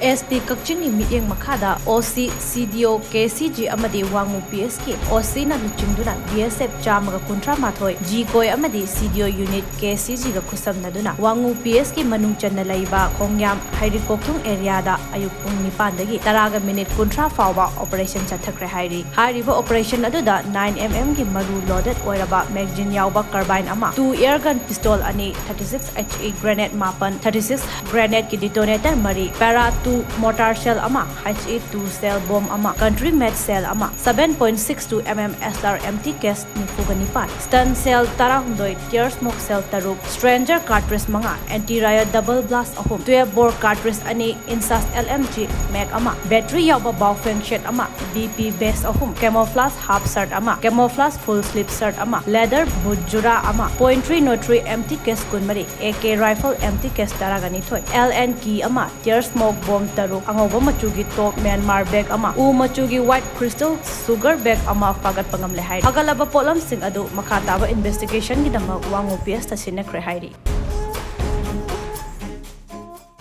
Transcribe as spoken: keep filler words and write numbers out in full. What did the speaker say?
ꯑꯦꯁ T ꯀꯛꯆꯤꯡꯒꯤ ꯃꯤꯠꯌꯦꯡ ꯃꯈꯥꯗ ꯑꯣ ꯁꯤ, ꯁꯤ ꯗꯤ ꯑꯣ, ꯀꯦ ꯁꯤ ꯖꯤ ꯑꯃꯗꯤ ꯋꯥꯉꯨ ꯄꯤ ꯑꯦꯁꯀꯤ ꯑꯣ ꯁꯤꯅ ꯂꯨꯆꯤꯡꯗꯨꯅ ꯕꯤ ꯑꯦꯁ ꯑꯦꯐ ꯆꯥꯝꯃꯒ ꯀꯨꯟꯊ꯭ꯔꯥ ꯃꯥꯊꯣꯏ, ꯖꯤꯀꯣꯏ ꯑꯃꯗꯤ ꯁꯤ ꯗꯤ ꯑꯣ ꯌꯨꯅꯤꯠ ꯀꯦ ꯁꯤ ꯖꯤꯒ ꯈꯨꯠꯁꯝꯅꯗꯨꯅ ꯋꯥꯉꯨ ꯄꯤ ꯑꯦꯁꯀꯤ ꯃꯅꯨꯡ ꯆꯟꯅ ꯂꯩꯕ ꯈꯣꯡꯌꯥꯝ ꯍꯩꯔꯤꯀꯣꯛꯊꯨꯡ ꯑꯦꯔꯤꯌꯥꯗ ꯑꯌꯨꯛ ꯄꯨꯡ ꯅꯤꯄꯥꯟꯗꯒꯤ ꯇꯔꯥꯒ ꯃꯤꯅꯤꯠ ꯀꯨꯟꯊ꯭ꯔꯥ ꯐꯥꯎꯕ ꯑꯣꯄꯔꯦꯁꯟ ꯆꯠꯊꯈ꯭ꯔꯦ ꯍꯥꯏꯔꯤ꯫ ꯍꯥꯏꯔꯤꯕ ꯑꯣꯄꯔꯦꯁꯟ ꯑꯗꯨꯗ ꯅꯥꯏꯟ ꯑꯦꯝ ꯑꯦꯝꯒꯤ ꯃꯔꯨ ꯂꯣꯗꯦꯗ ꯑꯣꯏꯔꯕ ꯃꯦꯒꯖꯤꯟ ꯌꯥꯎꯕ ꯀꯥꯔꯕꯥꯏꯟ ꯑꯃ, ꯇꯨ ꯑꯦꯌꯔ ꯒꯟ ꯄꯤꯁꯇꯣꯜ ꯑꯅꯤ, thirty six H E grenade ꯃꯥꯄꯟ, ꯊꯥꯔꯇꯤ ꯁꯤꯛꯁ ꯒ꯭ꯔꯦꯅꯦꯗꯀꯤ ꯗꯤꯇꯣꯅꯦꯇꯔ ꯃꯔꯤ, ꯄꯦꯔꯥ ꯇꯨ ꯃꯣꯔꯇꯥꯔ ꯁꯦꯜ ꯑꯃ, H E two shell bomb ꯑꯃ, ꯀꯟꯇ꯭ꯔꯤ ꯃꯦꯗ ꯁꯦꯜ ꯑꯃ, seven point six two M M S R M T case ꯅꯤꯐꯨꯒ ꯅꯤꯄꯥꯟ, ꯁ꯭ꯇꯟ ꯁꯦꯜ ꯇꯔꯥꯍꯨꯝꯗꯣꯏ, ꯇꯤꯌꯔ ꯁ꯭ꯃꯣꯛ ꯁꯦꯜ ꯇꯔꯨꯛ, ꯁ꯭ꯇ꯭ꯔꯦꯟꯖꯔ ꯀꯥꯔꯇ꯭ꯔꯤꯖ ꯃꯉꯥ, ꯑꯦꯟꯇꯤ ꯔꯥꯌꯠ ꯗꯕꯜ ꯕ꯭ꯂꯥꯁ ꯑꯍꯨꯝ, ꯇꯨꯌꯦꯜꯐ ꯕꯣꯔ ꯀꯥꯔꯇ꯭ꯔꯤꯖ ꯑꯅꯤ, ꯏꯟꯁꯥꯁ ꯑꯦꯜ ꯑꯦꯝ ꯖꯤ ꯃꯦꯒ ꯑꯃ, ꯕꯦꯇꯔꯤ ꯌꯥꯎꯕ ꯕꯥꯎꯐꯦꯡ ꯁꯦꯠ ꯑꯃ, ꯕꯤ ꯄꯤ ꯕꯦꯁ ꯑꯍꯨꯝ, ꯀꯦꯃꯣꯐ꯭ꯂꯥꯖ ꯍꯥꯐ ꯁꯔꯠ ꯑꯃ, ꯀꯦꯃꯣꯐ꯭ꯂꯥꯖ ꯐꯨꯜ ꯁ꯭ꯂꯤꯞ ꯁꯔꯠ ꯑꯃ, ꯂꯦꯗꯔ ꯕꯨꯠ ꯖꯨꯔꯥ ꯑꯃ, point three nought three M T case ꯀꯨꯟꯃꯔꯤ, A K rifle M T case ꯇꯔꯥꯒ ꯅꯤꯊꯣꯏ, ꯑꯦꯜ ꯑꯦꯟ ꯀꯤ ꯑꯃ, ꯇꯤꯌꯔ ꯁ꯭ꯃꯣꯛ ꯕꯣꯝ ꯇꯔꯨꯛ, ꯑꯉꯧꯕ ꯃꯆꯨꯒꯤ ꯇꯣꯞ ꯃ꯭ꯌꯥꯟꯃꯥꯔ ꯕꯦꯒ ꯑꯃ, ꯎ ꯃꯆꯨꯒꯤ ꯋꯥꯏꯠ ꯀ꯭ꯔꯤꯁꯇꯜ ꯁꯨꯒꯔ ꯕꯦꯒ ꯑꯃ ꯐꯥꯒꯠꯄ ꯉꯝꯂꯦ ꯍꯥꯏꯔꯤ꯫ ꯐꯥꯒꯠꯂꯕ ꯄꯣꯠꯂꯝꯁꯤꯡ ꯑꯗꯨ ꯃꯈꯥ ꯇꯥꯕ ꯏꯟꯚꯦꯁꯇꯤꯒꯦꯁꯟꯒꯤꯗꯃꯛ ꯋꯥꯉꯨ ꯄꯤ ꯑꯦꯁꯇ ꯁꯤꯟꯅꯈ꯭ꯔꯦ ꯍꯥꯏꯔꯤ꯫